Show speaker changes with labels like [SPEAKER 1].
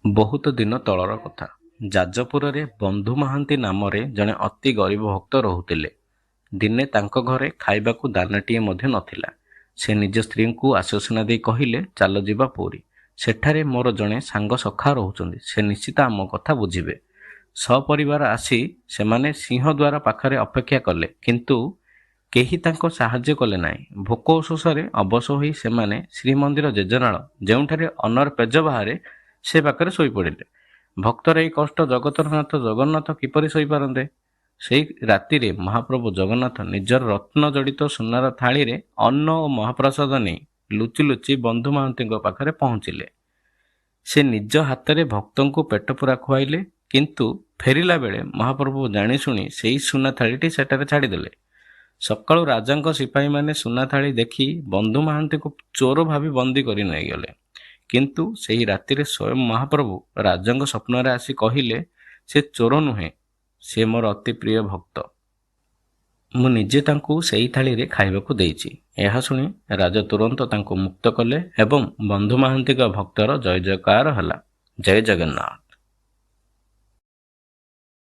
[SPEAKER 1] ବହୁତ ଦିନ ତଳର କଥା। ଯାଜପୁରରେ ବନ୍ଧୁ ମହାନ୍ତି ନାମରେ ଜଣେ ଅତି ଗରିବ ଭକ୍ତ ରହୁଥିଲେ। ଦିନେ ତାଙ୍କ ଘରେ ଖାଇବାକୁ ଦାନାଟିଏ ମଧ୍ୟ ନଥିଲା। ସେ ନିଜ ସ୍ତ୍ରୀଙ୍କୁ ଆଶ୍ୱାସନା ଦେଇ କହିଲେ, ଚାଲ ଯିବା ପୁରୀ। ସେଠାରେ ମୋର ଜଣେ ସାଙ୍ଗ ସଖା ରହୁଛନ୍ତି। ସେ ନିଶ୍ଚିତ ଆମ କଥା ବୁଝିବେ। ସପରିବାର ଆସି ସେମାନେ ସିଂହଦ୍ୱାର ପାଖରେ ଅପେକ୍ଷା କଲେ, କିନ୍ତୁ କେହି ତାଙ୍କ ସାହାଯ୍ୟ କଲେ ନାହିଁ। ଭୋକ ଶୋଷରେ ଅବଶ ହୋଇ ସେମାନେ ଶ୍ରୀମନ୍ଦିର ଜେଜନାଳ, ଯେଉଁଠାରେ ଅନ୍ନର ପେଜ ବାହାରେ, ସେ ପାଖରେ ଶୋଇପଡ଼ିଲେ। ଭକ୍ତର ଏହି କଷ୍ଟ ଜଗତର ନାଥ ଜଗନ୍ନାଥ କିପରି ସହିପାରନ୍ତେ? ସେଇ ରାତିରେ ମହାପ୍ରଭୁ ଜଗନ୍ନାଥ ନିଜର ରତ୍ନ ଜଡ଼ିତ ସୁନାର ଥାଳିରେ ଅନ୍ନ ଓ ମହାପ୍ରସାଦ ନେଇ ଲୁଚି ଲୁଚି ବନ୍ଧୁ ମହାନ୍ତିଙ୍କ ପାଖରେ ପହଞ୍ଚିଲେ। ସେ ନିଜ ହାତରେ ଭକ୍ତଙ୍କୁ ପେଟପୁରା ଖୁଆଇଲେ, କିନ୍ତୁ ଫେରିଲା ବେଳେ ମହାପ୍ରଭୁ ଜାଣିଶୁଣି ସେଇ ସୁନା ଥାଳିଟି ସେଠାରେ ଛାଡ଼ିଦେଲେ। ସକାଳୁ ରାଜାଙ୍କ ସିପାହୀମାନେ ସୁନା ଥାଳି ଦେଖି ବନ୍ଧୁ ମହାନ୍ତିଙ୍କୁ ଚୋର ଭାବି ବନ୍ଦୀ କରି ନେଇଗଲେ। କିନ୍ତୁ ସେହି ରାତିରେ ସ୍ୱୟଂ ମହାପ୍ରଭୁ ରାଜାଙ୍କ ସ୍ୱପ୍ନରେ ଆସି କହିଲେ, ସେ ଚୋର ନୁହେଁ, ସେ ମୋର ଅତି ପ୍ରିୟ ଭକ୍ତ। ମୁଁ ନିଜେ ତାଙ୍କୁ ସେଇ ଥାଳିରେ ଖାଇବାକୁ ଦେଇଛି। ଏହା ଶୁଣି ରାଜା ତୁରନ୍ତ ତାଙ୍କୁ ମୁକ୍ତ କଲେ ଏବଂ ବନ୍ଧୁ ମହାନ୍ତିଙ୍କ ଭକ୍ତର ଜୟ ଜୟକାର ହେଲା। ଜୟ ଜଗନ୍ନାଥ।